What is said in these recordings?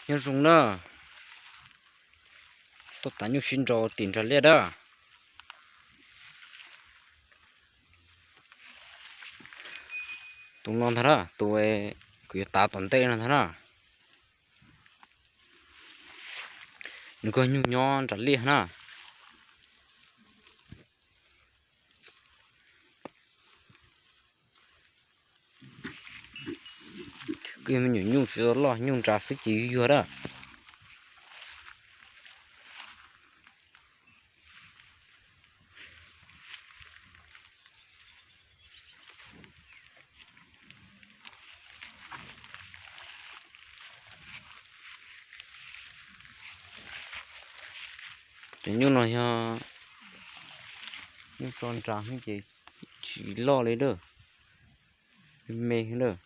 Nyob zoo na, tuaj tav nyuj sib nraus tim nrag liaj dab. Tus no ntag na, tus kuv yuav tav tom ntej no ntag na. Nws kuj nyuj nyob nram liaj na. Kuj yog me nyuam nyuj tsis tau loj, nyuj nrad xwb ces yuag yuag dab. Cov nyuj no yog nyuj tso nrad ces tsis loj li lawm, me lawm.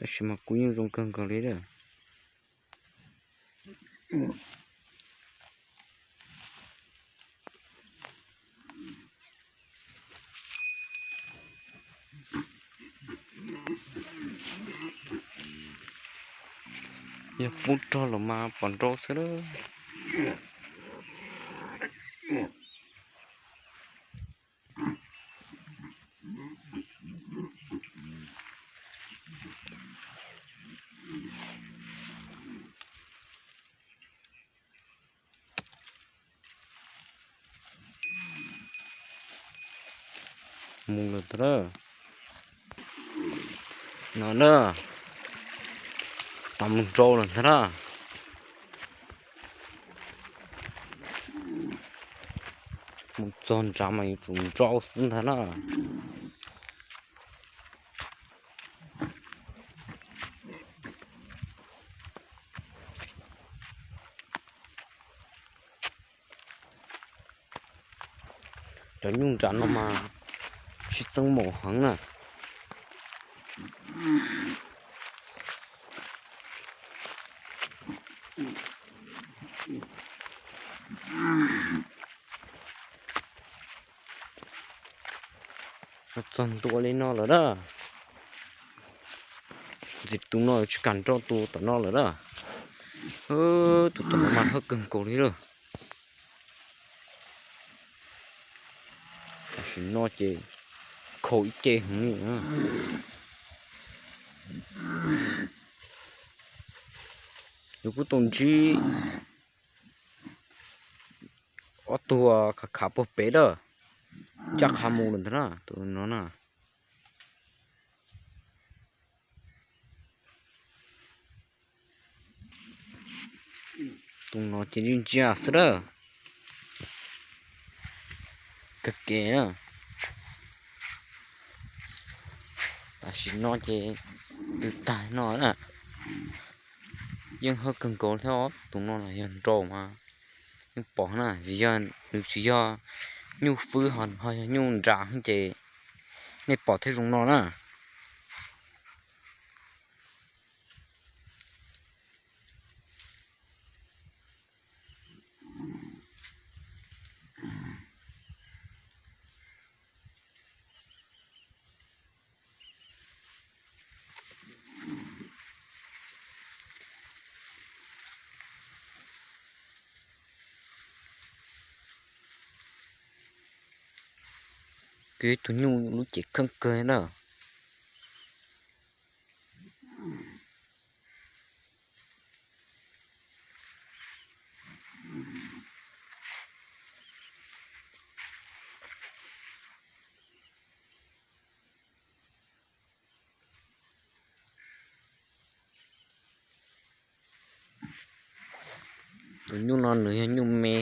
Tab sis mas kuj yeej zoo kawg nkaus li lawm. Yog pub rog los mas pom nrau xwb lawm. Mus lawm ntag na. No na, tau mus nrau lawm ntag na. Mus txog nrad mas yuav tsum nrau xwb ntag na. Cov nyuj nram no mas sib txeeb mos heev na. Txog ntua li no lawm na. Ntxim tus no tsis kam nrau tus tom no lawm na. Tus tom no mas hawj kawg nkaus li lawm. Tam sim no ces khaus ib ce heev li. Yus kuj tau ntsib ob tug khav khav puag pem lawm, ncaj qha mus lawm ntag na tus no na. Tus no ces ntsia ntsia xwb lawm. Kawg kev na. Tam sim no ces twb tag no na. Yeej hawj kawg nkaus thiab, tus no los yog nrau mas yeej pom na, vim yog nws tsis yog nyuj fwb ho yog nyuj nras ces nej pom thiaj zoo no na. Kuv tus nyuj lub cev kheej kawg na. Tus nyuj no nws yog nyuj me,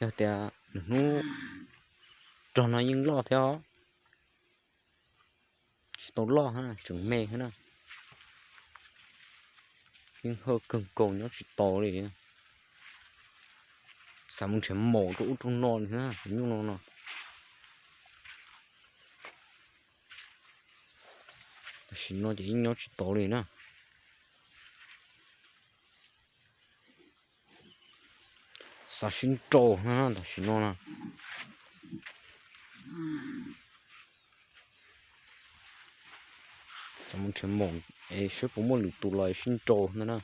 yog tias nws hnub rog no yeej loj thiab os. Tsis tau loj, tseem me thiab na. Yeej hawj kawg nkaus nyob tsis taus li. Xav mus nrhiav maum rau ub rau no li thiab tus nyuj no no. Tam sim no ces yeej nyob tsis taus li na. Xav sib nrau na tam sim no na. Mus nrhiav moos es saib puas muaj lwm tus los sib nraus ntag na.